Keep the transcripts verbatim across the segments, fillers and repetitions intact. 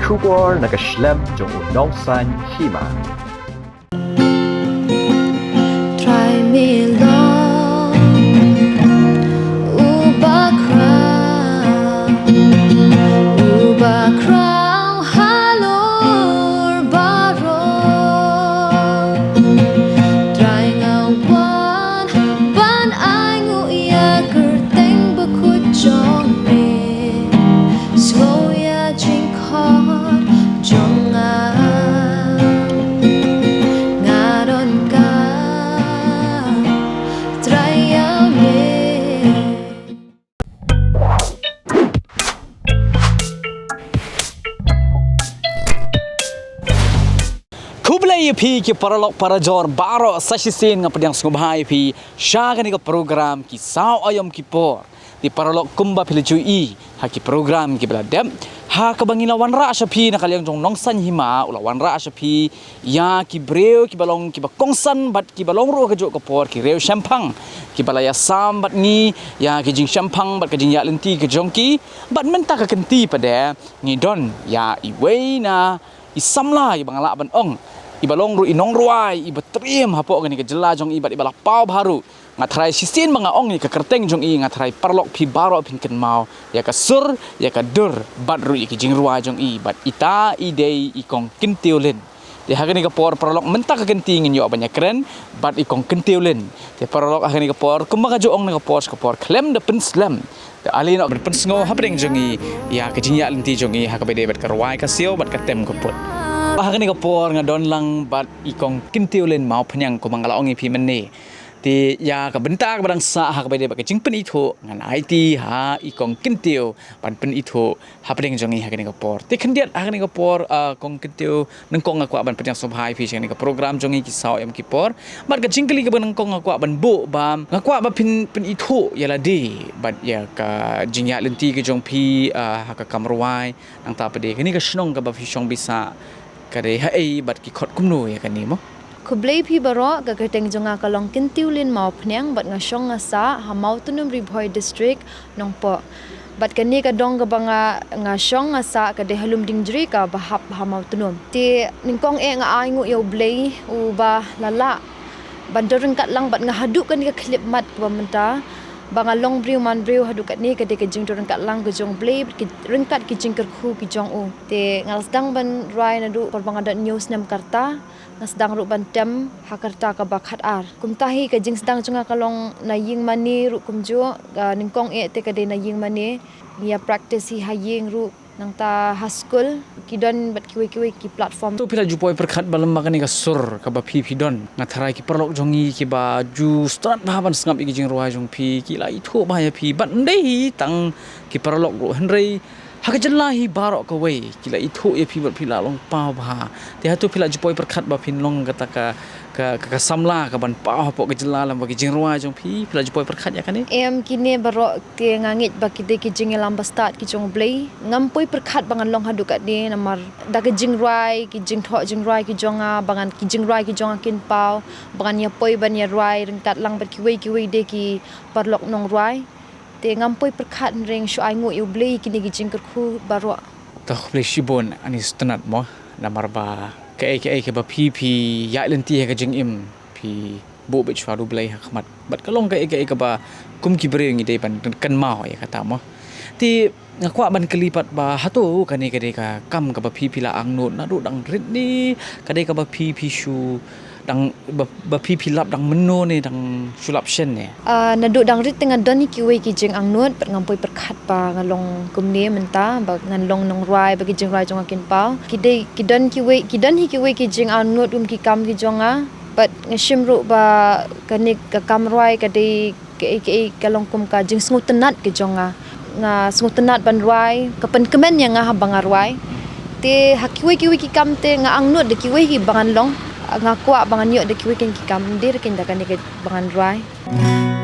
Khubor na ka shlem jong u Nongsaiñ Hima. Trai me long uba khraw, uba khraw halor baroh. Trai nga wan ban ainguh ïa kyrteng bakhuid jong me. Sngew ïa jingkhot jong nga. Nga don ka Trai ïa me. Khublei ïa phi ki paralok parajor baroh, sa shisien nga pdiang sngewbha ïa phi sha kane ka program Ki Saw Aïom Ki Por. Te paralok, kumba phi la ju ïohi ha ki program kiba la dep, ha kaba ngi la wanrah sha phi na ka liang jong u Nongsaiñ Hima, u la wanrah sha phi ïa ki briew kiba long kiba kongsan bad kiba long ruh ha kajuh ka por ki riewshemphang kiba la ïasam bad ngi ïa ki jingshemphang bad ka jingïaid lynti ka jong ki. Bad mynta ka kynti pat de ngi don ïa iwei na i samla iba nga lah ban ong iba long ruh i nongrwai iba triem hapoh kane ka jylla jong i bad iba la paw bha ruh. Nga tharai shisien ba nga ong ïa ka kyrteng jong i, nga tharai paralok phi baroh phin kynmaw ïa ka sur, ïa ka dur bad ruh ïa ki jingrwai jong i. Bad ita i dei i Kong Kyntiew Lin. Te ha kane ka por paralok, mynta ka kynti ngin ïoh ban ïakren bad i Kong Kyntiew Lin. Te paralok, ha kane ka por kumba nga ju ong na ka por sha ka por, khlem da pynslem, te ale noh ban pynsngew hapdeng jong i ïa ka jingïaid lynti jong i ha kaba ïadei bad ka rwai ka siaw bad ka tem ka put. Ha kane ka por nga don lang bad i Kong Kyntiew Lin Mawphniang, kumba nga la ong ïa phi mynne. Te ïa ka bynta kaba dang sah ha kaba ïadei bad ka jingpynithuh, ngan aiti ha i Kong Kyntiew ban pynithuh hapdeng jong i ha kane ka por. Te khyndiat ha kane ka por, ah, Kong Kyntiew, nyngkong nga kwah ban pdiang sngewbha ïa phi sha kane ka program jong i Ki Saw Aïom Ki Por. Bad ka jingkylli kaba nyngkong nga kwah ban buh ba nga kwah ba phin pynithuh ïa lade bad ïa ka jingïaid lynti ka jong phi, ah, ha ka kam rwai. Nangta pat de kane ka shnong kaba phi shong bishar ka dei haei bad ki khot kumno ïa kane mo? Khublei phi baroh, ka kyrteng jong nga ka long Kyntiew Lin Mawphniang bad nga shong nga sah ha Mawtnum Ri Bhoi District, Nongpoh. Bad kane ka dong kaba nga, nga shong nga sah ka dei ha Lumdiengjri kaba hap ha Mawtnum. Te nyngkong eh nga ainguh ïa U Blei uba la lah ban don ryngkat lang bad nga haduh kane ka khyllipmat kaba mynta, ba nga long briew man briew haduh katne ka dei ka jingdon ryngkat lang ka jong U Blei bad ki, ryngkat ki jingkyrkhu ki jong u. Te nga la sdang ban rwai naduh por ba nga don hynñiew snem ka rta, nga sdang ruh ban tem ha ka rta kaba khatar. Kumta hi ka jingsdang jong nga ka long na ïing mane ruh kumjuh, ah, nyngkong eh te ka dei na ïing mane. Ngi ïa practice hi ha ïing ruh, nangta ha skul, ki don bad kiwei kiwei ki platform. To phi la ju poi pyrkhat ba lem ba kane ka sur kaba phi phi don. Nga tharai ki paralok jong ngi kiba ju stad bha ban sngap ïa ki jingrwai jong phi, ki la ithuh bha ïa phi. Bad ym dei hi tang ki paralok ruh, hynrei ha ka jylla hi baroh kawei ki la ithuh ïa phi bad phi la long paw bha. Te hato phi la ju poi pyrkhat ba phin long kata ka, ka, ka, ka samla kaban paw hapoh ka jylla lem ba ki jingrwai jong phi, phi la ju poi pyrkhat ïa kane? Em, kine baroh te nga ngeit ba ki dei ki jingïalam ba stad ki jong U Blei. Ngam poi pyrkhat ba ngan long haduh katne namar da ka jingrwai, ki jingthoh jingrwai ki jong nga, ba ngan, ki jingrwai ki jong nga kin paw, ba ngan ïa poi ban ïa rwai ryngkat lang bad kiwei kiwei de ki paralok nongrwai. Te ngam poi pyrkhat, hynrei shu ainguh ïa U Blei kine ki jingkyrkhu baroh. To khublei shibun Ani Sutnat mo, namar ba kaei kaei kaba phi phi ïaid lynti ha ka jingim, phi buh beit shuwa U Blei ha khmat. Bad ka long kaei kaei kaba kum ki briew ngi dei ban kynmaw ïa kata mo. Te nga kwah ban kylli pat ba hato kane ka dei ka kam kaba phi phi la angnud naduh dang rit ne ka dei kaba phi phi shu dang ba, ba phi phi lap dang mynno ne dang shu lap shen ne? Ah, naduh dang rit te nga don hi kiwei ki jingangnud, bad ngam poi pyrkhat ba nga long kumne mynta, ba ngan long nongrwai, ba ki jingrwai jong nga kin paw. Ki dei, ki don kiwei, ki don hi kiwei ki jingangnud kum ki kam ki jong nga. Bad nga shim ruh ba kane ka kam rwai ka dei kaei kaei ka long kum ka jingsngewtynnat ka jong nga. Nga sngewtynnat ban rwai, ka pynkmen ïa nga haba nga rwai. Te ha kiwei kiwei ki kam te nga angnud da kiwei kiba ngan long. Nga kwah ba ngan ïoh da kiwei ki kam, ym dei ruh kein da kane kaba ngan rwai.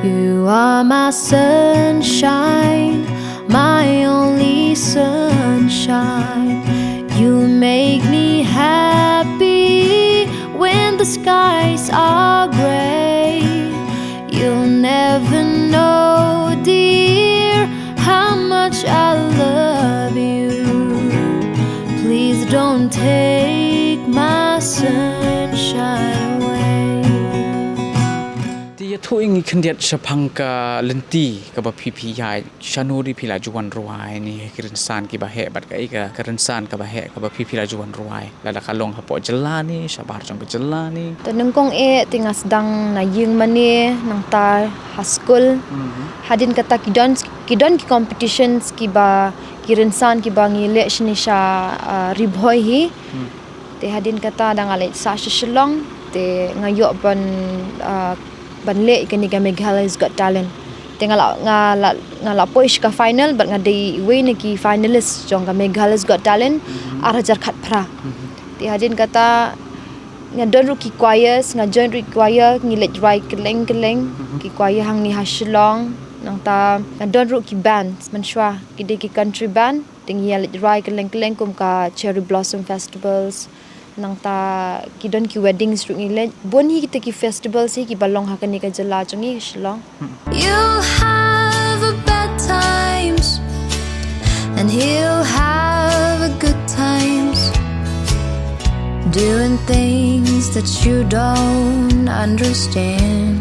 You are my sunshine, my only sunshine. You make me happy when the skies are gray. You'll never know, dear, how much I love you. Please Don't take my sunshine away. Te ïathuh ïa ngi khyndiat shaphang ka lynti kaba phi phi ïaid, shano de phi la ju wan rwai ne ki rynsan kiba heh bad kaei ka, ka rynsan kaba heh kaba phi phi la ju wan rwai, lada ka long hapoh jylla ne shabar jong ka jylla ne? Te nyngkong eh te nga sdang na ïing mane, nangta ha skul. Hadien kata ki don, ki don ki competitions kiba, ki rynsan kiba ngi leh shane sha, ah, Ri Bhoi hi. Te hadien kata da nga leit sah sha Shillong, te nga ïoh ban, ah, ban leh ïa kane ka Meghalaya's Got Talent. Te nga la, nga la, nga la poi sha ka final bad nga dei iwei na ki finalist jong ka Meghalaya's Got Talent ar hajar khatphra. Te hadien kata nga don ruh ki choirs, nga join ruh ki choir, ngi leit rwai kylleng kylleng, ki choir hangne ha Shillong, nangta nga don ruh ki band, mynshuwa ki dei ki country band, te ngi ïa leit rwai kylleng kylleng kum ka Cherry Blossom Festivals, nangta ki don ki weddings ruh ngi leit, bun hi kita ki festivals hi kiba long ha kane ka jylla jong ngi Shillong. You'll have a bad times, and he'll have a good times, doing things that you don't understand.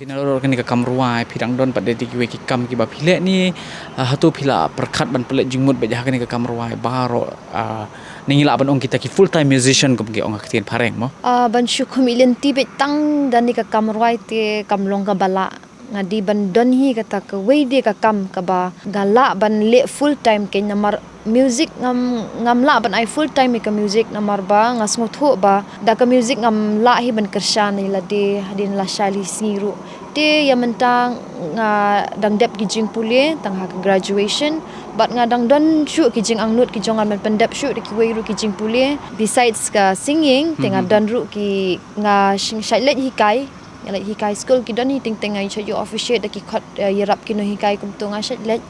Te nalor kane ka kam rwai phi dang don pat de kiwei ki kam kiba phi leh ne, ah, hato phi la pyrkhat ban pynleit jingmut beit ha kane ka kam rwai baroh, ah, ne ngi lah ban ong kita ki full time musician kum ki ong ha ka ktien phareng mo? Ah, ban shu khmih lynti beit tang da kane ka kam rwai te kam long kaba lah. Nga dei ban don hi kata kawei de ka kam kaba nga lah ban leh full time kein, namar music ngam, ngam lah ban ai full time ïa ka music namar ba nga sngewthuh ba da ka music ngam lah hi ban kyrshan ïa lade hadien lashai lashisngi ruh. Te ïa mynta nga dang dep ki jingpule tang ha ka graduation, bad nga dang don shuh ki jingangnud ki jong nga ban pyndep shuh da kiwei ruh ki jingpule. Besides ka singing, te nga don ruh ki, nga shait leit hikai, nga leit hikai skul, ki don hi teng teng, nga shait ïoh officiate da ki khot, eh, ïarap ki nonghikai, kumto nga shait leit.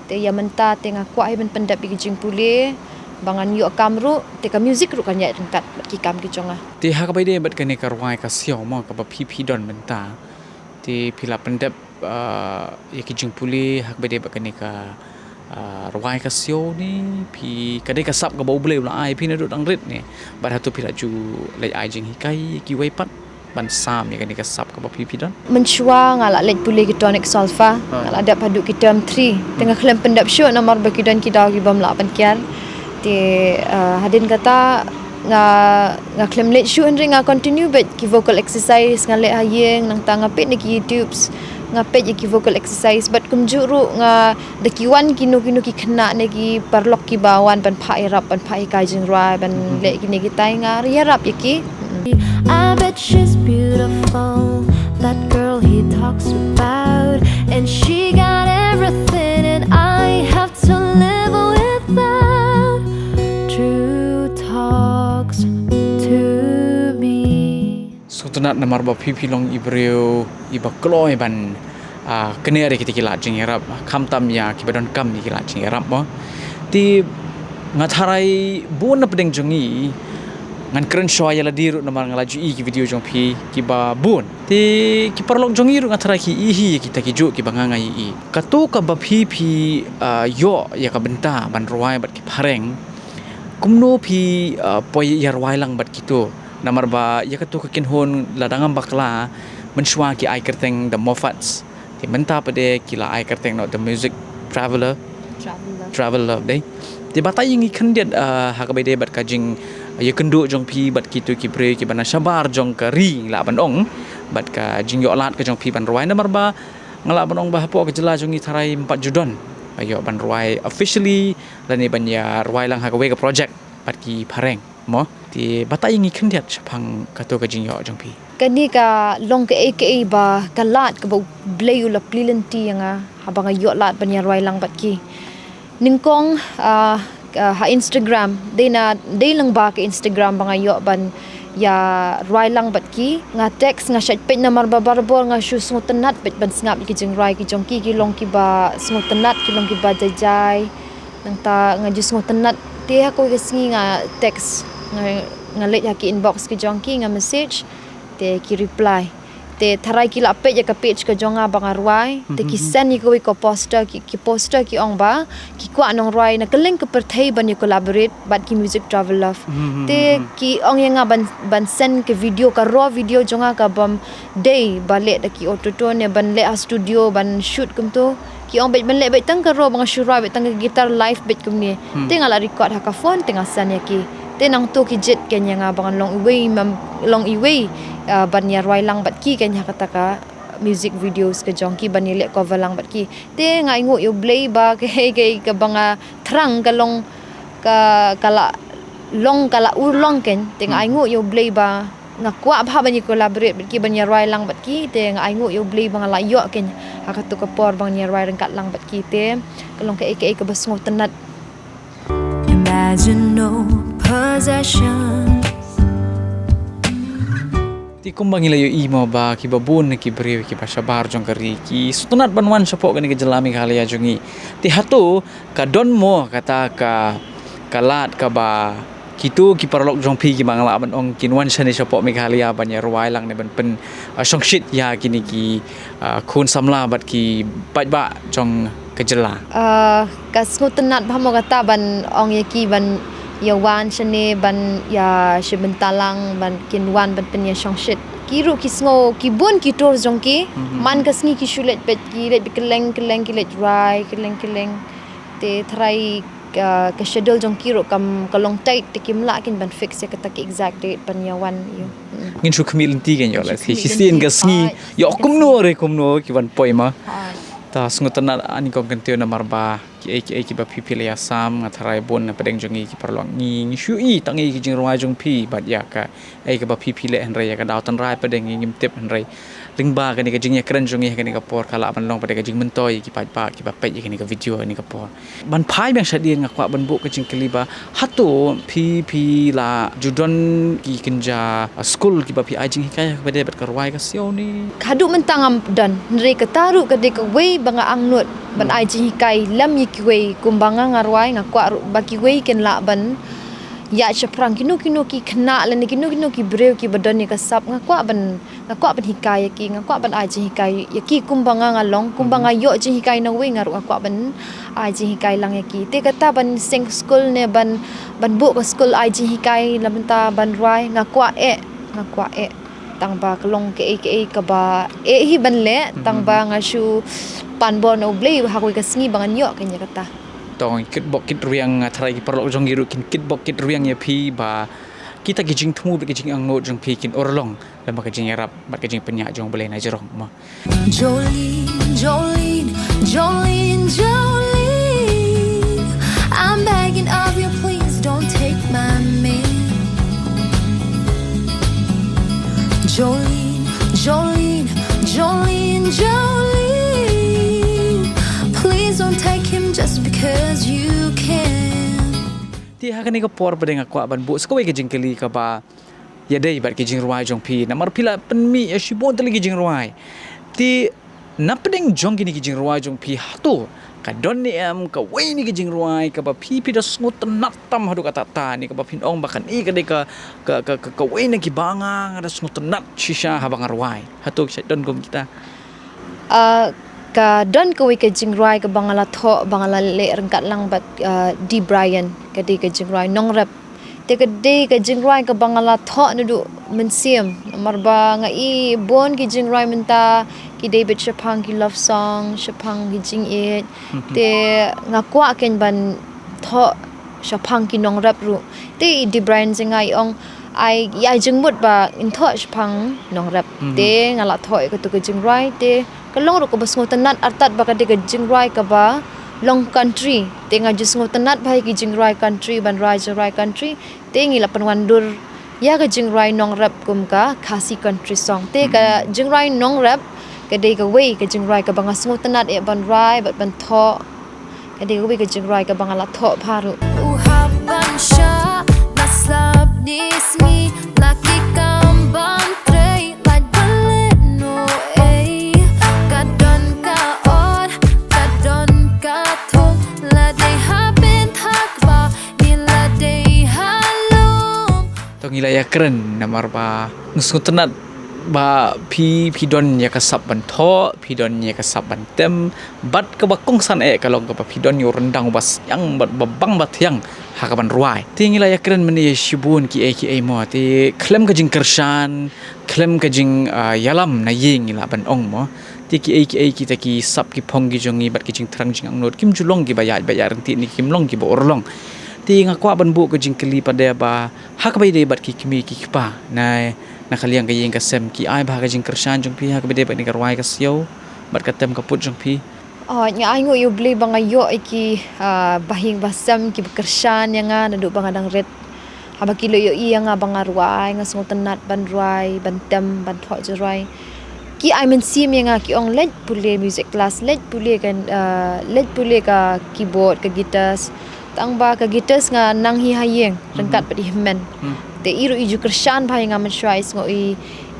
Te ïa mynta te nga kwah hi ban pyndep ïa ki jingpule ba ngan ïoh kam ruh, te ka music ruh kan ïaid ryngkat bad ki kam ki jong nga. Te ha kaba ïadei bad kane ka rwai ka siaw mo kaba phi phi don mynta, te phi la pyndep, ah, ïa ki jingpule ha kaba ïadei bad kane ka, ah, rwai ka siaw ne, phi ka dei ka sap kaba U Blei u la ai phi naduh dang rit ne, bad hato phi la ju leit ai jinghikai ïa kiwei pat ban sam ïa kane ka sap kaba phi phi don? Mynshuwa nga la leit pule ki tonic solfa, nga la dep haduh ki term three. Te nga khlem pyndep shuh namar ba ki don ki daw ki bym lah ban kiar. Te, ah, hadien kata nga, nga khlem leit shuh, hynrei nga continue beit ki vocal exercise, nga leh ha ïing, nangta nga peit na ki YouTubes, nga peit ïa ki vocal exercise, bad kumjuh ruh nga da ki wan kino kino ki khynnah ne ki paralok kiba wan ban phah ïarap, ban phah hikai jingrwai, ban leh kine kitai, nga ïarap ïa ki. I bet she's beautiful, that girl he talks about, and she got everything, and I have to live without. True talks to me. Sngewtynnat namar ba phi phi long i briew iba kloi ban, ah, kner ïa kita ki lad jingïarap, khamtam ïa kiba donkam ïa ki lad jingïarap mo. Te nga tharai bun na pdeng jong ngi, ngan kren shuwa ïa lade ruh namar nga la ju i ki video jong phi kiba bun. Te ki paralok jong ngi ruh nga tharai ki i hi ïa kita kijuh kiba nga nga i. Kato kaba phi phi, ah, ïoh ïa ka bynta ban rwai bad ki phareng, kumno phi, ah, poi ïa rwai lang bad kito? Namar ba ïa kato ka kynhun lada ngam bakla, mynshuwa ki ai kyrteng The Moffats. Te mynta pat de ki la ai kyrteng noh The Music Traveller. Travel Love. Travel Love de. Te batai ïa ngi khyndiat, ah, ha kaba ïadei bad ka jingïakynduh jong phi bad kito ki briew kiba na shabar jong ka ri, lah ban ong, bad ka jingïoh lad ka jong phi ban rwai, namar ba nga lah ban ong ba hapoh ka jylla jong ngi tharai ym pat ju don ba ïoh ban rwai officially lane ban ïa rwai lang ha kawei ka project bad ki phareng mo. Te batai ïa ngi khyndiat shaphang kato ka jingïoh jong phi. Kane ka long kaei kaei ba ka lad kaba U Blei u la plie lynti ïa nga haba nga ïoh lad ban ïa rwai lang bad ki. Nyngkong, ah, ah, ha Instagram, dei na, dei lyngba ka Instagram ba nga ïoh ban ïa rwai lang bad ki. Nga text, nga shait peit namar ba barabor nga shu sngewtynnat beit ban sngap ïa ki jingrwai ki jong ki, ki long kiba sngewtynnat, ki long kiba jai jai. Nangta nga ju sngewtynnat, te ha kawei ka sngi nga text, nga, nga leit ha ki inbox ki jong ki, nga message, te ki reply. Te tharai ki la peit ïa ka page ka jong nga ba nga rwai, te ki send ïa kawei ka poster, ki, ki poster ki ong ba ki kwah nongrwai na kylleng ka pyrthei ban ïa collaborate bad ki Music Travel Love. Te ki ong ïa nga ban, ban send ka video, ka raw video jong nga ka bym dei ba leh da ki autotune, ban leh ha studio, ban shoot kumto. Ki ong beit ban leh beit tang ka raw, ba nga shu rwai beit tang ka guitar live beit kumne. Te nga la record ha ka phone, te nga send ïa ki. Te nangto ki jied keiñ ïa nga ba ngan long iwei, mem, long iwei, ah, ban ïa rwai lang bad ki keiñ ha kata ka music videos ka jong ki, ban ïa leh cover lang bad ki. Te nga ainguh ïa U Blei ba kaei kaei kaba nga thrang ka long, ka, ka la long, ka la urlong keiñ. Te nga ainguh ïa U Blei ba nga kwah bha ban ïa collaborate bad ki, ban ïa rwai lang bad ki. Te nga ainguh ïa U Blei ba nga la ïoh keiñ ha kato ka por ban ïa rwai ryngkat lang bad ki. Te ka long kaei kaei kaba sngewtynnat. Imagine no possession. Te kumba ngi la ïohi mo ba kiba bun na ki briew kiba shabar jong ka ri ki sngewtynnat ban wan shapoh kane ka jylla Meghalaya jong ngi. Te hato ka don mo kata ka, ka lad kaba kito ki paralok jong phi kiba nga lah ban ong kin wan shane shapoh Meghalaya ban ïa rwai lang ne ban pyn, ah, shongshit ïa kine ki, ah, khun samla bad ki paidbah jong ka jylla? Ah, ka sngewtynnat bha mo kata ban ong ïa ki ban ïa wan shane, ban ïa shim bynta lang, ban kin wan ban pyn ïa shongshit. Ki ruh ki sngew, ki bun ki tour jong ki. Man ka sngi ki shu leit beit, ki leit beit kylleng kylleng, ki leit rwai kylleng kylleng. Te tharai ka, ka schedule jong ki ruh kam, ka long tight, te kim lah keiñ ban fix ïa kata ka exact date ban ïa wan ïa. Ngin shu khmih lynti keiñ ïoh la shisien ka sngi ïoh kumno re kumno ki wan poi ma. Ta sngewtynnat ani kong kyntiew namar ba kiei kiei kiba phi phi la ïa sam, nga tharai bun na pdeng jong ngi ki paralok ngi, ngi shu i tang ïa ki jingrwai jong phi bad ïa kaei kaba phi phi leh, hynrei ïa ka daw tynrai pdeng ngi ngim tip, hynrei lyngba kane ka jingïakren jong ngi ha kane ka por ka lah ban long pat ka jingmyntoi ïa ki paidbah kiba peit ïa kane ka video ha kane ka por. Ban phai biang shadien nga kwah ban buh ka jingkylli ba hato phi phi la ju don ki kynja, ah, skul kiba phi ai jinghikai ha kaba ïadei bad ka rwai ka siaw ne? Haduh mynta ngam don, hynrei kata ruh ka dei kawei ba nga angnud ban ai jinghikai lem ïa kiwei kumba nga, nga rwai, nga kwah ruh ba kiwei kin lah ban ïaid shaphrang, kino kino ki khynnah lane kino kino ki briew kiba don ïa ka sap, nga kwah ban, nga kwah ban hikai ïa ki, nga kwah ban ai jinghikai ïa ki kumba nga, nga long, kumba nga ïoh jinghikai na uwei, nga ruh nga kwah ban ai jinghikai lang ïa ki. Te kata ban seng skul ne ban, ban buh ka skul ai jinghikai na bynta ban rwai, nga kwah eh, nga kwah eh. Tang ba ka long kaei kaei kaba eh hi ban leh, tang ba nga shu pan bor na U Blei ha kawei ka sngi ba ngan ïoh keiñ ïa kata. To ngi kitbok kitrwiang, nga tharai ki paralok jong ngi ruh kin kitbok kitrwiang ïa phi ba kita ki jingthmu bad ki jingangnud jong phi kin urlong lem bad ka jingïarap bad ka jingpynïaid jong U Blei na jrong mo. Jolene, Jolene, Jolene, Jolene, I'm begging of you, please don't take my man. Jolene, Jolene, Jolene, Jolene, please don't take him just because you can. Te ha kane ka por pat nga kwah ban buh sa kawei ka jingkylli kaba ïadei bad ki jingrwai jong phi, namar phi la pynmih ïa shibun tylli ki jingrwai. Te na pdeng jong kine ki jingrwai jong phi, hato ka don ne em kawei ne ka jingrwai kaba phi phi da sngewtynnat tam haduh katta katta ne kaba phin ong ba kane ka dei ka, ka, ka, ka, kawei na kiba nga, nga da sngewtynnat shisha haba nga rwai? Hato ka don kum kita? Ah, ka don kawei ka jingrwai kaba nga la thoh, ba nga la leh ryngkat lang bad, ah, Dee Bryan, ka dei ka jingrwai nongrep. Te ka dei ka jingrwai kaba nga la thoh naduh mynsiem. Namar ba nga i bun ki jingrwai mynta ki dei beit shaphang ki love song, shaphang ki jingïeit. Te nga kwah keiñ ban thoh shaphang ki nongrep ruh. Te i Dee Bryan jong nga i ong ai, i ai jingmut ba in thoh shaphang nongrep. Te nga la thoh ïa kato ka jingrwai, te ka long ruh kaba sngewtynnat artat ba ka dei ka jingrwai kaba long country. Te nga ju sngewtynnat bha ïa ki jingrwai country, ban rwai jingrwai country. Te ngi la pynwandur ïa ka jingrwai nongrep kum ka Khasi country song. Te ka jingrwai nongrep ka dei kawei ka jingrwai kaba nga sngewtynnat eh ban rwai bad ban thoh. Ka dei kawei ka jingrwai kaba nga la thoh bha ruh. U hap ban shah na slap ni sngi, la ki kam ban trei, lait ban leh no ei. Ka don ka ot, ka don ka thong, la dei ha bynta kba, ngi la dei ha lum. To ngi la ïakren namar ba nga sngewtynnat Ba phi, phi don ïa ka sap ban thoh, phi don ïa ka sap ban tem, bad kaba kongsan eh ka long kaba phi don ïa u ryndang uba sniang bad ba bang ba thiang ha ka ban rwai. Te ngi la ïakren mynne ïa shibun kiei kiei mo, te khlem ka jingkyrshan, khlem ka jing, ah, ïalam na ïing ngi lah ban ong mo. Te kiei kiei kita ki sap ki phong ki jong ngi bad ki jingthrang jingangnud kim ju long kiba ïaid bad ïaid ryntih ne kim long kiba urlong. Te nga kwah ban buh ka jingkylli pat de ba ha kaba ïadei bad ki kmie ki kpa na, na ka liang ka ïing ka sem, ki ai bha ka jingkyrshan jong phi ha kaba ïadei bad kane ka rwai ka siaw bad ka tem ka put jong phi? Oh, nga ai nguh ïa U Blei ba nga ïoh ïa ki, ah, bahaïing bahasem kiba kyrshan ïa nga naduh ba nga dang rit. Haba ki la ïohi ïa nga ba nga rwai, nga sngewtynnat ban rwai, ban tem, ban thoh jingrwai, ki ai mynsiem ïa nga, ki ong leit pule music class, leit pule ka, ah, leit pule ka keyboard, ka guitars. Tang ba ka guitars nga nang hi ha ïing, ryngkat bad i hynmen. Te i ruh i ju kyrshan bha ïa nga mynshuwa, i sngew i,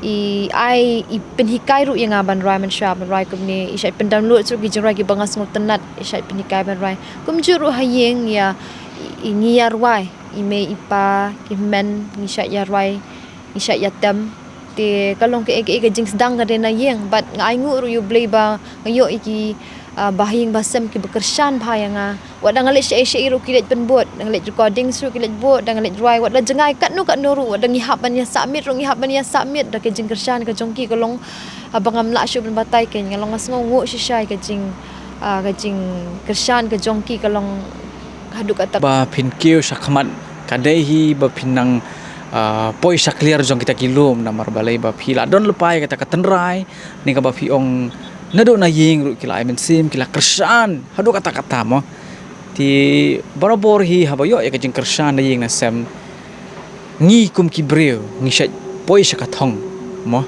i ai, i pynhikai ruh ïa nga ban rwai mynshuwa, ban rwai kumne, i shait pyndownload ruh ki jingrwai kiba nga sngewtynnat, i shait pynhikai ban rwai. Kumjuh ruh ha ïing ïa, i, i ngi ïa rwai, i mei i pa, ki hynmen, ngi shait ïa rwai, ngi shait ïa tem. Te ka long kaei kaei ka jingsdang ka dei na ïing, bad nga ai nguh ruh ïa U Blei ba nga ïoh ïa ki, ah, bahaïing bahasem kiba kyrshan bha ïa nga. Wat da nga leit shaei shaei ruh ki leit pynbud, da nga leit recordings ruh ki leit bud, da nga leit rwai, wat la jngai katno katno ruh, wat da ngi hap ban ïa submit ruh ngi hap ban ïa submit, da ka jingkyrshan ka jong ki ka long, ah, ba ngam lah shuh ban batai kein, nga long nga sngewnguh shisha ïa ka jing, ah, ka jingkyrshan ka jong ki ka long haduh katta. Ba phin kiew shakhmat ka dei hi ba phin nang, ah, poi sha kliar jong kita ki lum, namar balei ba phi la don lypa ïa kata ka tynrai, ne kaba phi ong naduh na ïing ruh ki la ai mynsiem, ki la kyrshan haduh katta katta mo. Te barabor hi haba ïoh ïa ka jingkyrshan na ïing na sem, ngi kum ki briew ngi shait poi sha ka thong mo.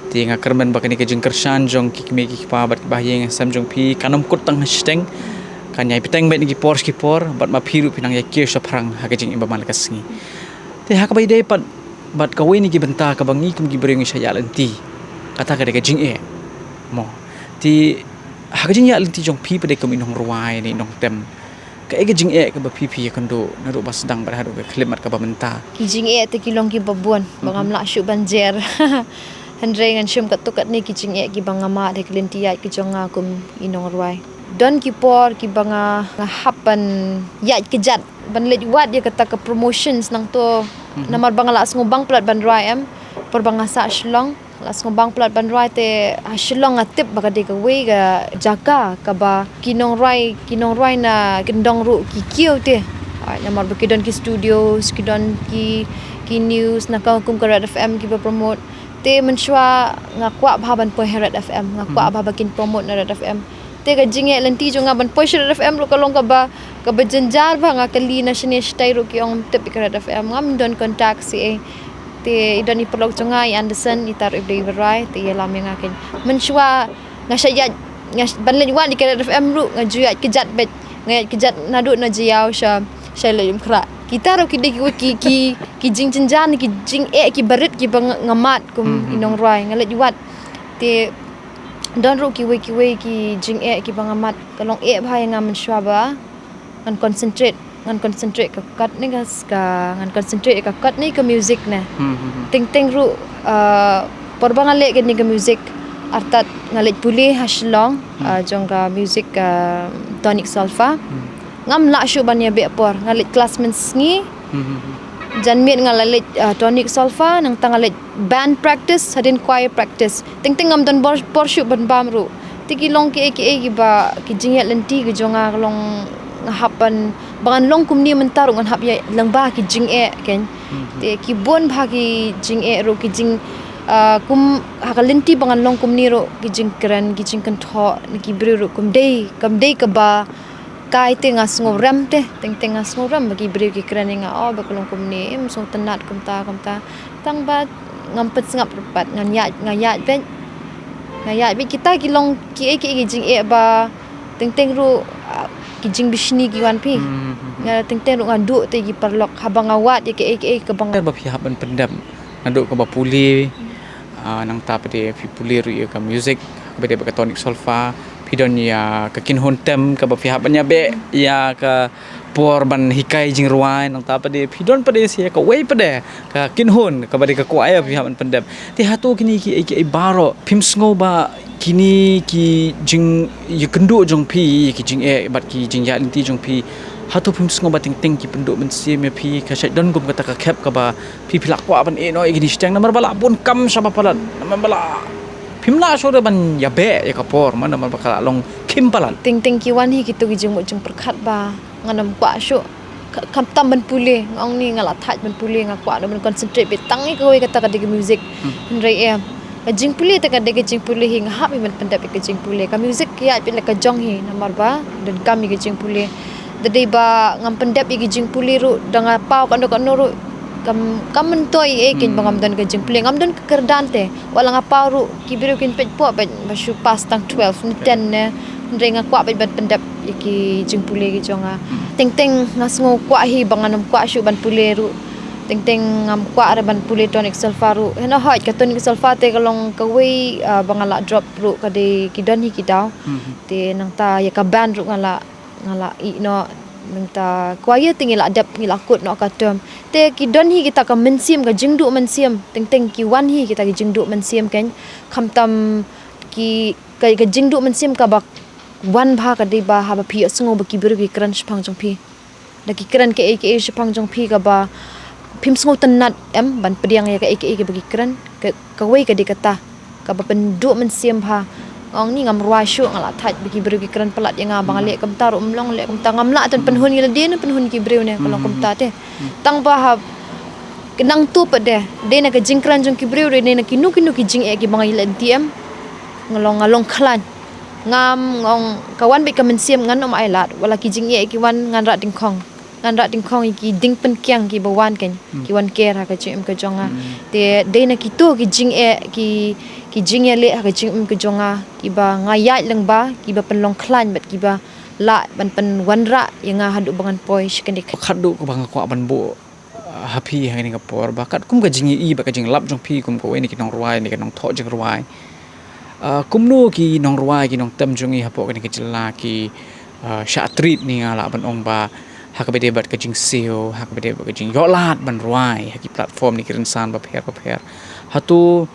Te nga kyrmen ba kane ka jingkyrshan jong ki kmie ki kpa bad ki bahaïing sem jong phi kan ym kut tang ha shiteng, kan ïai bteng beit na ki por sha ki por, bad ma phi ruh phi nang ïai kiew shaphrang ha ka jingim ba man la ka sngi. Te ha kaba ïadei pat bad kawei na ki bynta kaba ngi kum ki briew ngi shait ïaid lynti, kata ka dei ka jingeh mo. Te ha ka jingïaid lynti jong phi pat de kum i nongrwai ne i nongtem, kaei ka jingeh kaba phi phi ïakynduh naduh ba sdang bad haduh ka khyllipmat kaba mynta? Ki jingeh te ki long kiba bun ba ngam lah shuh ban jer. Hynrei ngan shim katto katne ki jingeh kiba nga mad ha ka lynti ïaid ka jong nga kum i nongrwai. Don ki por kiba nga, nga hap ban ïaid kjat, ban leit wad ïa kata ka promotions nangto. Namar ba nga la sngewbang palat ban rwai em, por ba nga sah Shillong. La sngewbang palat ban rwai te ha Shillong nga tip ba ka dei kawei ka jaka kaba ki nongrwai, ki nongrwai na kyndong ruh ki kiew te. Ai, namar ba ki don ki studios, ki don ki, ki news na ka kum ka Red F M kiba promote. Te mynshuwa nga kwah bha ban poi ha Red F M, nga kwah bha ba kin promote na Red F M. Te ka jingïaid lynti jong nga ban poi sha Red F M ruh ka long kaba, kaba jynjar bha, nga kylli na shane shatai ruh ki ong tip ïa ka Red F M, ngam don contact C A. Te i don i paralok jong nga i Anderson, i tar i Blei Barai, te i ïalam ïa nga kein. Mynshuwa nga shait ïaid, nga sh-, ban leit wad ïa ka Red F M ruh nga ju ïaid kjat beit, nga ïaid kjat naduh na Jaïaw sha, sha Laitumkhrah. Kita ruh ki dei ki, ki, ki, ki jingjynjar, ki jingeh kiba rit kiba nga, nga mad kum i nongrwai, nga leit wad. Te don ruh kiwei kiwei ki jingeh kiba nga mad, ka long eh bha ïa nga mynshuwa ba ngan concentrate, ngan concentrate ka kot ne ka, ka, ngan concentrate ka kot ne ka music ne. Teng teng ruh, ah, por ba nga leh kane ka music, artat nga leit pule ha Shillong, ah, jong ka music, ah, tonic solfa. Ngam lah shuh ban ïa beh por, nga leit klas mynsngi. Janmiet nga la leit, ah, tonic solfa, nangta nga leit band practice, hadien choir practice. Teng teng ngam don bor, por shuh ban bam ruh. Te ki long kiei kiei kiba, ki jingïaid lynti ki jong nga ka long nga hap ban, ba ngan long kumne mynta ruh ngan hap ïaid lyngba ki jingeh kein. Te ki bun bha ki jingeh ruh ki jing, ah, kum ha ka lynti ba ngan long kumne ruh ki jingkren, ki jingkynthoh na ki briew ruh kam dei, kam dei kaba kai te nga sngewrem te, teng teng nga sngewrem ba ki briew ki kren ïa nga, oh, ba ka long kumne, em, sngewtynnat kumta kumta. Tang ba ngam pynsngap ruh pat, ngan ïaid, nga ïaid beit. Nga ïaid beit, kita ki long kiei kiei ki jingeh ba teng teng ruh, ah, ki jingbishni ki wan phi. Nga teng teng ruh nga duh te ki paralok haba nga wad ïa kiei kiei kaba nga. Ba phi hap ban pyndem naduh kaba pule, ah, nangta pat de phi pule ruh ïa ka music, kaba de ba ka tonic solfa, Phi don ïa ka kynhun tem kaba phi hap ban ïa beh ïa ka por ban hikai jingrwai, nangta pat de phi don pat de sa ïa kawei pat de ka kynhun kaba de ka kwah ïa phi hap ban pyndep. Te hato kine kiei kiei baroh phim sngew ba kine ki jingïakynduh jong phi, ki jingeh bad ki jingïaid lynti jong phi, hato phim sngew ba teng teng ki pynduh mynsiem ïa phi, ka shait don kum kata ka khep kaba phi, phi lah kwah ban ïeh noh ïa kine shiteng namar ba lah bun kam shaba palat, namar ba lah phim lah shuh de ban ïa beh ïa ka por, ma namar ba ka lah long khim palat. Teng teng ki wan hi kito ki jingmut jingpyrkhat ba ngan ym kwah shuh, ka-, khamtam ban pule, nga ong ni nga lah thait ban pule, nga kwah ban concentrate beit tang ïa kawei kata ka dei ka music. Hynrei em, ka jingpule te ka dei ka jingpule hi, nga hap hi ban pyndep ïa ka jingpule. Ka music ka ïaid beit la ka jong hi namar ba donkam ïa ka jingpule. Da dei ba ngam pyndep ïa ka jingpule ruh, da nga paw kano kano ruh, kam, kam myntoi ei keiñ ba ngam don ka jingpule, ngam don ka kyrdan te. Wat la nga paw ruh ki briew kin peit, pok beit ba shu pass tang twelve ne ten ne. Hynrei nga kwah beit ban pyndep ïa ki jingpule ki jong nga. Teng teng nga sngew kwah hi ba ngan ym kwah shuh ban pule ruh. Teng teng ngam kwah re ban pule tonic solfa ruh. Hynrei hooid ka tonic solfa te ka long kawei, ah, ba nga lah drop ruh, ka dei ki don hi ki daw. Te nangta ïa ka band ruh nga lah, nga lah ïeh noh, nangta kwah ïa te ngi lah dep, ngi lah kut noh ka term. Te ki don hi kita ka mynsiem, ka jingduh mynsiem, teng teng ki wan hi kita ki jingduh mynsiem keiñ, khamtam ki, ka, ka jingduh mynsiem kaba wan bha ka dei ba haba phi ïohsngew ba ki briew ki kren shaphang jong phi. Da ki kren kaei kaei shaphang jong phi kaba phim sngewtynnat em ban pdiang ïa kaei kaei kaba ki kren. Ka, kawei ka dei kata kaba pynduh mynsiem bha. Nga ong ni ngam rwai shuh, nga lah thait ba ki briew ki kren palat ïa nga ba nga leh kumta ruh ym long, leh kumta, ngam lah tang pynhun ïa lade ne pynhun ki briew ne, ka long kumta te. Tang ba ha nangta pat de, dei na ka jingkren jong ki briew, dei na kino kino ki jingeh kiba nga ïaleh lynti em, nga long, nga long khlaiñ. Ngam, nga ong ka wan beit ka mynsiem, ngan ym ailad, wat la ki jingeh ki wan ngan rah dyngkhong. Ngan rah dyngkhong ïa ki ding pynkiang kiba wan keiñ, ki wan ker ha ka jingim ka jong nga. Te dei na kito ki jingeh, ki, ki jingïaleh ha ka jingim ka jong nga, kiba nga ïaid lyngba, kiba pynlong khlaiñ bad kiba lah ban pynwanrah ïa nga haduh ba ngan poi sha kane ka. Khatduh kaba nga kwah ban buh, ah, ha phi ha kane ka por, ba katkum ka jingïohi bad ka jinglap jong phi kum kawei na ki nongrwai, na ki nongthoh jingrwai, ah, kumno ki nongrwai, ki nongtem jong ngi hapoh kane ka jylla ki, ah, shah treat, ne nga lah ban ong ba ha kaba ïadei bad ka jingsiew, ha kaba ïadei bad ka jingïohlad ban rwai ha ki platform ne ki rynsan bapher bapher. Hato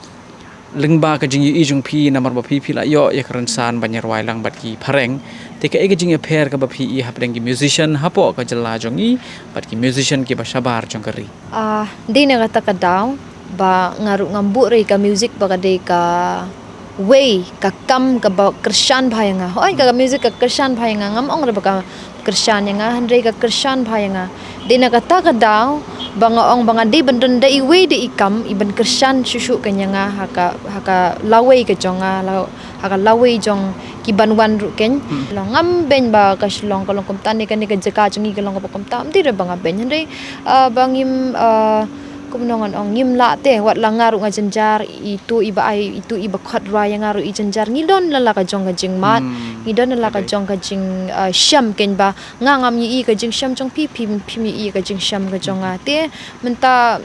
lyngba ka jingïohi jong phi, namar ba phi, phi lah ïoh ïa ka rynsan ban ïarwai lang bad ki phareng, te kaei ka jingïapher kaba phi i hapdeng ki musician hapoh ka jylla jong ngi bad ki musician kiba shabar jong ka ri? Ah, dei na kata ka daw ba nga ruh ngam buh re ka music ba ka dei kawei ka kam kaba kyrshan bha ïa nga. Hooid, ka music ka kyrshan bha ïa nga, ngam ong re ba ka kyrshan ïa nga, hynrei ka kyrshan bha ïa nga. Dei na kata ka daw ba nga ong ba nga dei ban don da iwei da i kam iban kyrshan shuh shuh keiñ ïa nga ha ka, ha ka lawei ka jong nga, la, ha ka lawei jong ki ban wan ruh keiñ. Long, ngam beiñ ba ka Shillong ka long kumta ne kane ka jaka jong ngi ka long kaba kumta, ym dei re ba nga beiñ, hynrei, ah, ba ngim, ah, kumno ngan ong, ngim lah te, wat la nga ruh nga jynjar, itu iba ai, itu iba khot rwai ïa nga ruh i jynjar. Ngi don la la ka jong ka jingmad, ngi don la la ka jong ka jing, ah, shem keiñ ba nga ngam ïohi ka jingshem jong phi, phi, phim ïohi ka jingshem ka jong nga. Te mynta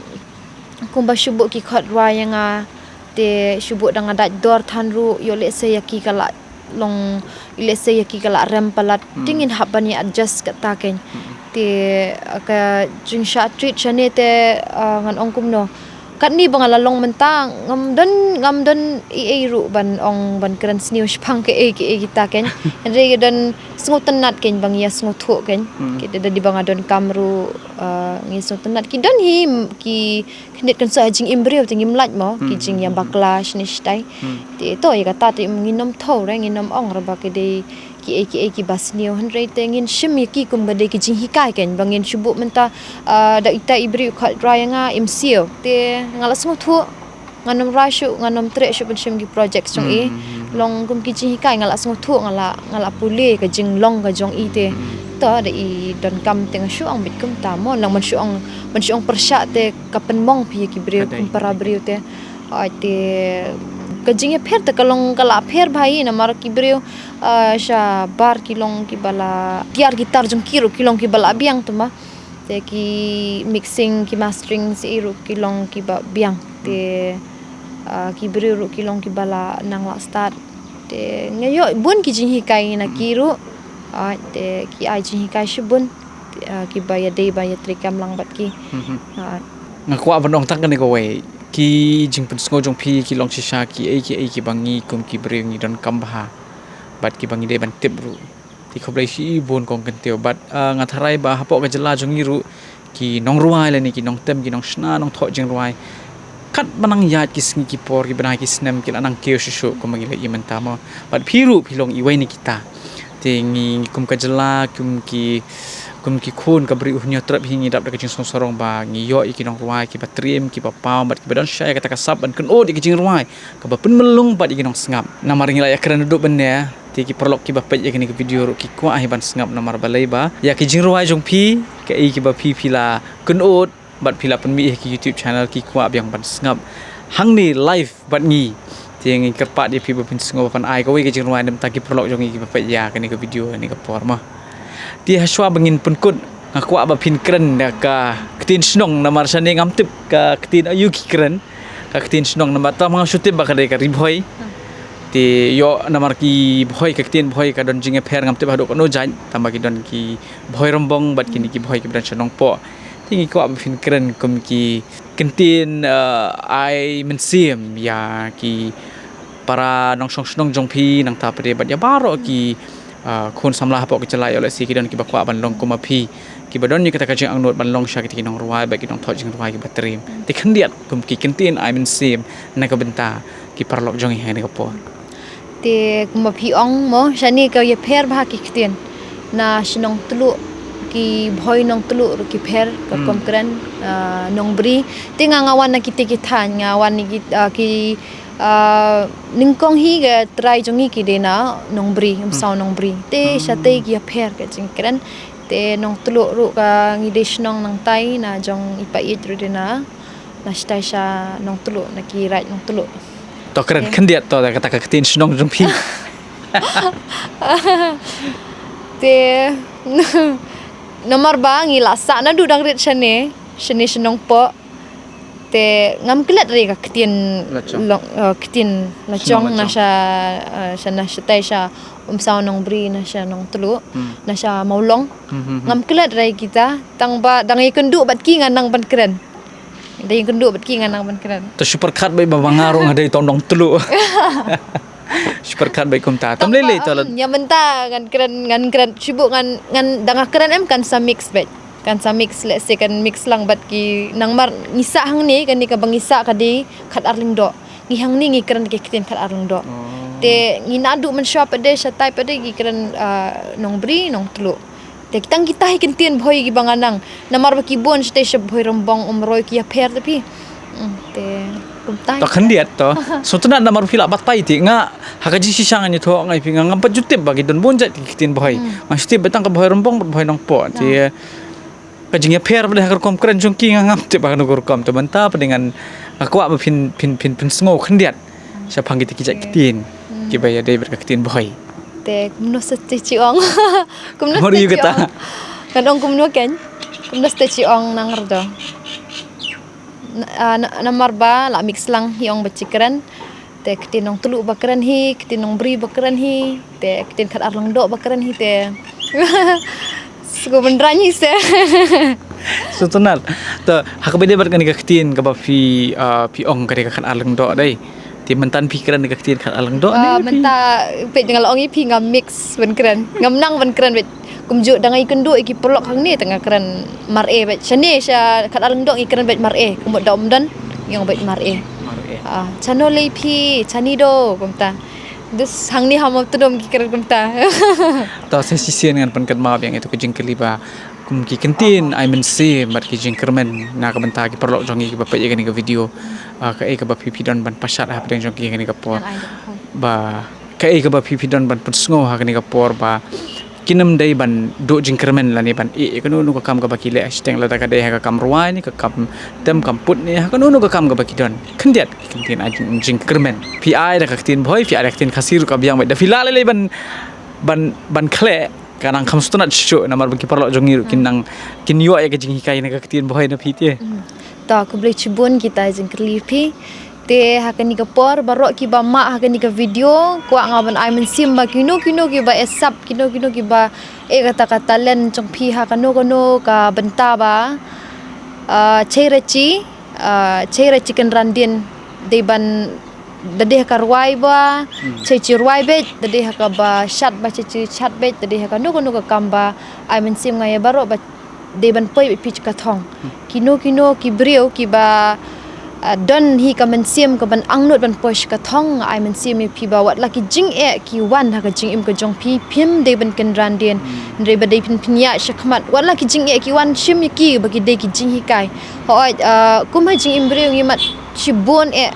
kumba shu buh ki khot rwai ïa nga, te shu buh da nga dait dor than ruh, ïoh lehse ïa ki ka lah long, ïoh lehse ïa ki ka lah rem palat, te ngin hap ban ïa adjust kata keiñ. Te, ah, ka jingshah treat shane te, ah, ngan ong kumno, katne ba nga la long mynta, ngam don, ngam don ei ei ruh ban ong, ban kren sniew shaphang kaei kaei kita keiñ. Hynrei ka don sngewtynnat keiñ ba ngi ïa sngewthuh keiñ. Ki da, da dei ba nga donkam ruh, ah, ngi sngewtynnat. Ki don hi, ki khyndiat khynsoh ha jingim briew te ngim lait mo, ki jingïabakla shane shatai. Te to ïa kata te ngin ym thew re, ngin ym ong re ba ki dei kiei kiei kiba sniew, hynrei te ngin shim ïa ki kum ba dei ki jinghikai keiñ, ba ngin shu buh mynta, ah, da ita i briew khot rwai ïa nga, im siew. Te nga la sngewthuh, ngan ym rwai shuh, ngan ym treh shuh ban shim ki project jong i. Long kum ki jinghikai, nga la sngewthuh, nga la, nga la pule ka jinglong ka jong i te. To da i donkam te nga shu ong beit kumta mo, long ban shu ong, ban shu ong pyrshah te ka pynmong phi ïa ki briew kum para briew te. Hooid, te ka jingïapher te ka long ka la pher bha hi namar ki briew, ah, shabar ki long kiba la tiar ki tar jong ki ruh ki long kiba la biang te ma. Te ki mixing, ki mastering shi ruh ki long kiba biang. Te, ah, ki briew ruh ki long kiba la nang la stad. Te nga ïoh bun ki jinghikai na ki ruh. Ah, te ki ai jinghikai shibun. Ah, kiba ïadei ba ïatrei kam lang bad ki. Ah. Nga kwah ban ong tang kane kawei. Ki jingpynsngew jong phi ki long shisha kiei kiei kiba ngi kum ki briew ngi donkam bha. Bad kiba ngi dei ban tip ruh. Te khublei shibun kong Kyntiew. Bad, ah, nga tharai ba hapoh ka jylla jong ngi ruh ki nongrwai lane ki nongtem, ki nongshna nongthoh jingrwai, katba nang ïaid ki sngi ki por, ki bnai ki snem, ki la nang kiew shuh shuh kumba ngi la ïohi mynta mo. Bad phi ruh phi long iwei na kita. Te ngi, ngi kum ka jylla, kum ki, kum ki khun ka Bri U Hynñiewtrep hi ngi dap da ka jingsngewsarong ba ngi ïoh ïa ki nongrwai kiba triem, kiba paw bad kiba don shisha ïa kata ka sap ban kynud ïa ki jingrwai kaba pynmlung bad ïa ki nongsngap. Namar ngi la ïakren haduh mynne, te ki paralok kiba peit ïa kane ka video ruh ki kwah hi ban sngap namar balei ba ïa ki jingrwai jong phi, kaei kiba phi phi la kynud bad phi la pynmih ha ki YouTube channel ki kwah biang ban sngap hangne live bad ngi. Te ngi kyrpad ïa phi ba pynsngew ban ai kawei ka jingrwai na ka bynta ki paralok jong ngi kiba peit ïa kane ka video kane ka por mo. Te hashwa ba ngin pynkut nga kwah ba phin kren da ka ktien shnong namar shane ngam tip ka ktien aïu ki kren. Ka ktien shnong namar tang ngam shu tip ba ka dei ka Ri Bhoi. Te ïoh namar ki Bhoi, ka ktien Bhoi ka don jingïapher, ngam tip haduh katno jait, tang ba ki don ki Bhoi Rymbong bad kine ki Bhoi kiba don sha Nongpoh. Te ngi kwah ba phin kren kum ki kyntien, eh, ai mynsiem ïa ki para nongshong shnong jong phi nangta pat de bad ïa baroh ki, ah, khun samla hapoh ka jylla ïoh lehse ki don kiba kwah ban long kum ma phi, kiba don ïa kata ka jingangnud ban long sha kita ki nongrwai bad ki nongthoh jingrwai kiba triem. Te khyndiat kum ki kyntien ai mynsiem na ka bynta ki paralok jong ngi ha kane ka por. Te kumba phi ong mo, shane ka ïapher bha ki ktien. Na shnong Tluh, ki Bhoi Nongtluh ruh ki pher, ka Hmm. kum kren, ah, Nongbri. Te nga nga wan na kita ki thaiñ, nga wan na ki, ah, ki, ah, nyngkong hi ka trai jong ngi ki dei na Nongbri, Umsaw Hmm. Nongbri. Te Hmm. shatei ki ïapher ka jingkren. Te Nongtluh ruh ka ngi dei shnong nangtai na jong i Paieit ruh dei na. Na shatai sha Nongtluh, na ki raid Nongtluh. To kren Te. khyndiat to da kata ka ktien shnong jong phi. Te namar ba ngi la sah naduh dang rit shane, shane sha Nongpoh. Te ngam klet re ka ktien La Chong. long, eh, ktien La Shnong Chong La na Chong. sha, eh, sha na shatai sha Umsaw Nongbri na sha Nongtluh, Hmm. na sha Mawlong. Hmm, hmm, hmm. Ngam klet re kita, tang ba dang ïakynduh bad ki ngan nang ban kren. Dang ïakynduh bad ki ngan nang ban kren. To shu pyrkhat beit ba nga ruh nga dei tang Nongtluh. Shu pyrkhat beit kumta. Tam lei lei to la. Ïa mynta ngan kren, ngan kren shu buh ngan, ngan dang nga kren em kan sa mix beit. Kan sa mix lehse kan mix lang bad ki nangmar ngi sah hangne kane kaba ngi sah ka dei Khatar Lyngdoh. Ngi hangne ngi kren ki ktien Khatar Lyngdoh. Oh. Te ngi naduh mynshuwa pat de shatai pat de ngi kren, ah, Nongbri, Nongtluh. Te tang kita hi kyntien Bhoi kiba nga nang. Namar ba ki bun shatei sha Bhoi Rymbong, Umroi ki ïapher te phi. Hmm, te kumta. To khyndiat to. Sngewtynnat namar phi la batai te nga ha ka jingshisha ngan ïathuh ngai phi nga ngam pat ju tip ba ki don bun jait ki ktien Bhoi. Hmm. Nga shu tip ba tang ka Bhoi Rymbong bad Bhoi Nongpoh. Te Ah. ka jingïapher pat de ha ka rukom kren jong ki nga ngam tip ba kano ka rukom te mynta pat de ngan nga kwah ba phin, phin, phin, phin sngew khyndiat. Shaphang kita ki jait ktien. Hmm. Kiba ïadei bad ka ktien Bhoi. Te kumno sa te chi ong. Kumno What do sa you te chi kata? ong. Kan ong kumno kan. Kumno sa te chi ong nang rdo. Na, ah, na, namar ba la mix lang hi ong ba chi kren. Te ktien Nongtluh ba kren hi, ktien Nongbri ba kren hi, te ktien Khatar Lyngdoh ba kren hi te. Sku bynrang hi se. Sngewtynnat. To ha kaba ïadei bad kane ka ktien kaba phi, ah, phi ong ka dei ka Khatar Lyngdoh dei. Te mynta phi kren ka ktien Khatar Lyngdoh Ah, ne phi? Mynta peit nga la ong ïa phi nga mix ban kren. Ngam nang ban kren beit. Kumjuh dang ïakynduh ïa ki paralok hangne te nga kren Mar-e beit. Shane sha Khatar Lyngdoh ngi kren beit Mar-e. Kumba da um don ngi ong beit Mar-e. Mar-e. Ah, chano lei phi, chani do kumta. Dus hangne ha Mawtnum ki kren kumta. To sa shisien ngan pynkynmaw biang ïa ito ka jingkylli ba kum ki kyntien ai mynsiem bad ki jingkyrmen na ka bynta ki paralok jong ngi kiba peit ïa kane ka video. Ah, kaei kaba phi phi don ban pashat hapdeng jong ki kane ka por. Ngan ai da ka phone. Ba kaei kaba phi phi don ban pynsngew ha kane ka por ba kin ym dei ban duh jingkyrmen lane ban ïeh ïa kano kano ka kam kaba ki leh shiteng lada ka dei ha ka kam rwai ne ka kam tem kam put ne ha kano kano ka kam kaba ki don. Khyndiat ki kyntien ai jing, jingkyrmen. Phi ai da ka ktien Bhoi, phi ai da ka ktien Khasi ruh ka biang beit. Da phi lah lei lei ban, ban, ban khleh ka nang kham sngewtynnat shuh namar ba ki paralok jong ngi ruh kin nang kin ïoh ïa ka jinghikai na ka ktien Bhoi na phi te. Hmm. To khublei shibun kita jingkylli phi. Te ha kane ka por baroh kiba mah ha kane ka video, kwah nga ban ai mynsiem ba kino kino kiba ïasap, kino kino kiba eh kata ka talent jong phi ha kano kano ka bynta ba, ah, chei rachi, ah, chei rachi kynran dien, dei ban da dei ha ka rwai ba chei chi rwai beit, da dei ha kaba shat ba chei chi shat beit, da dei ha kano kano ka kam ba, ai mynsiem nga ïa baroh ba dei ban poi beit phi ka thong. Kino kino ki briew kiba, ah, don hi ka mynsiem ka ban angnud ban poi sha ka thong, ai mynsiem ïa phi ba wat la ki jingeh ki wan ha ka jingim ka jong phi, phim dei ban kynran dien. Hynrei ba dei phin pynïaid shakhmat, wat la ki jingeh ki wan, shim ïa ki ba ki dei ki jinghikai. Hooid, ah, kum ha jingim briew ngi mad shibun eh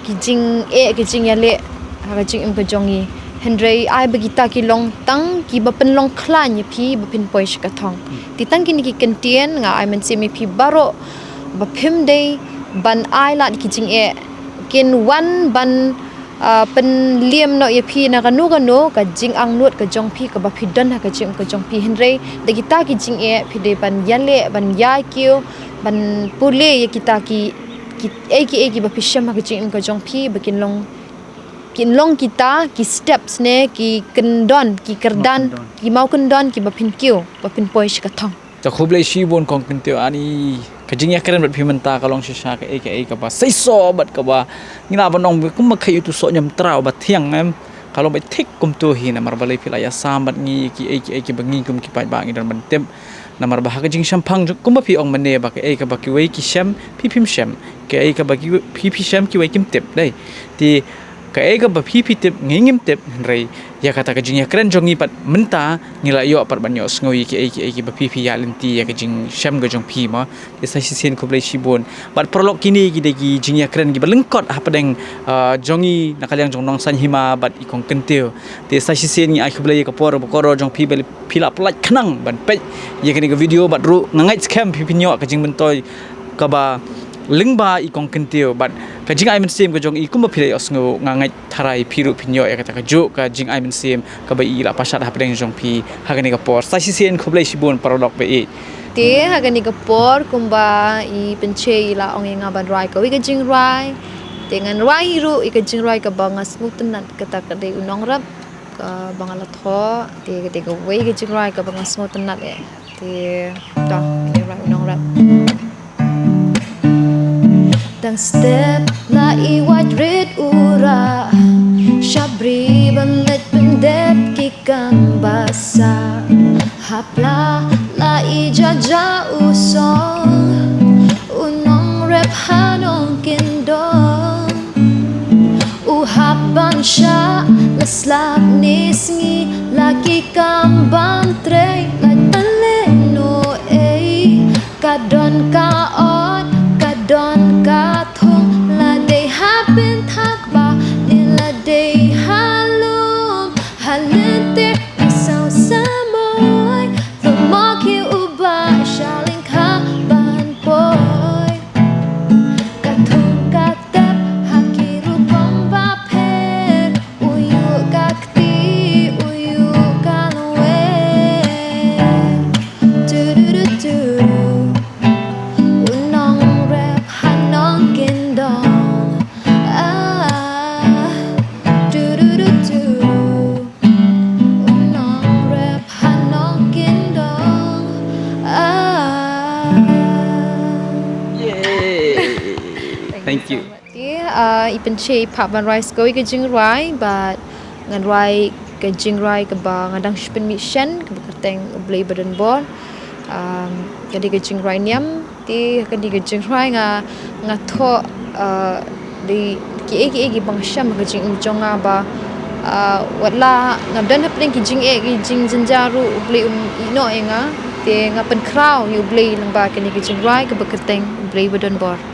ki jingeh ki jingïaleh ha ka jingim ka jong ngi. Hynrei ai ba kita ki long tang kiba pynlong khlaiñ ïa phi ba phin poi sha ka thong. Te tang kine ki kyntien nga ai mynsiem ïa phi baroh ba phim dei ban ai lad ki jingeh kin wan ban, ah, pynliem noh ïa phi na kano kano ka jingangnud ka jong phi kaba phi don ha ka jingim ka jong phi. Hynrei da kita ki jingeh phi dei ban ïaleh, ban ïai kiew, ban pule ïa kita ki, ki, ei ki ei kiba phi shem ha ka jingim ka jong phi ba kin long, kin long kita ki steps ne ki kyndon, ki kyrdan, ki mawkyndon kiba phin kiew ba phin poi sha ka thong. Te khublei shibun kong Kyntiew Ani, ka jingïakren bad phi mynta ka long shisha kaei kaei kaba seisoh bad kaba ngi lah ban ong kumba kha ïa utu soh ñiamtraw ba thiang, em. Ka long ba thik kumto hi namar balei phi la ïasam bad ngi kiei kiei kiba ngi kum ki paidbah ngi don ban tip. Namar ba ha ka jingshemphang jong, kumba phi ong mynne ba kaei kaba kiwei ki shem phi phim shem, kaei kaba ki, phi phi shem kiwei kim tip, dei. Te kaei kaba phi phi tip ngi ngim tip, hynrei ïa kata ka jingïakren jong ngi pat mynta ngi la ïoh pat ban ïohsngew ïa kiei kiei kiba phi phi ïaid lynti ïa ka jingshem ka jong phi mo. Te sa shisien khublei shibun. Bad paralok, kine ki dei ki jingïakren kiba lyngkot hapdeng, ah, jong ngi na ka liang jong Nongsaiñ Hima bad i kong Kyntiew. Te sa shisien ngi ai khublei ïa ka por ba kordor jong phi ba phi la pyllait khnang ban peit ïa kane ka video bad ruh nga ngeit skhem phi phin ïoh ka jingmyntoi kaba lyngba i kong Kyntiew bad ka jingai mynsiem ka jong i kumba phi la ïohsngew, nga ngeit tharai phi ruh phin ïoh ïa kata kajuh ka jingai mynsiem kaba i la pashat hapdeng jong phi ha kane ka por. Sa shisien khublei shibun paralok ba ïeit. Te ha kane ka por kumba i Pynche i la ong ïa nga ban rwai kawei ka jingrwai. Te ngan rwai hi ruh ïa ka jingrwai kaba nga sngewtynnat, kata ka dei U Nongrep kaba nga la thoh. Te ka dei kawei ka jingrwai kaba nga sngewtynnat eh. Te to ngan rwai U Nongrep. Dang step la i wait rit u rah, sha bri ban leit pyndep ki kam ba sah. Hap la la i ja ja u song, U Nongrep ha Nongkyndong. U hap ban shah la slap ne sngi, la ki kam ban trei la ban leh noh ei. Ka don ka ot, ka don ka thung, la dei ha pynthak bah ne la dei ha lum, ha lynter ki saw samoi. Thumok hi u bah sha lyngkha ban poi. Ka thung ka tep ha ki rukom ba pher, u ïuh ka kti, u ïuh ka lwer. Tudududu. U Nongrep ha Nongkyndong. Ah. Tudududu. U Nongrep ha Nongkyndong. Ah. Yay. Thank you. Te, ah, i Pynche i phah ban rwai sa kawei ka jingrwai, bad ngan rwai ka jingrwai kaba nga dang shu pynmih shen, kaba kyrteng U Blei Badonbor. Um, ka dei ka jingrwai niam. Te ka dei ka jingrwai nga, nga thoh, ah, dei kiei kiei kiba nga shem ha ka jingim jong nga ba, ah, wat la nga don hapdeng ki jingeh ki jingjynjar ruh U Blei um ïehnoh ïa nga. Te nga pynkhraw ïa U Blei lyngba kane ka jingrwai kaba kyrteng U Blei Badonbor.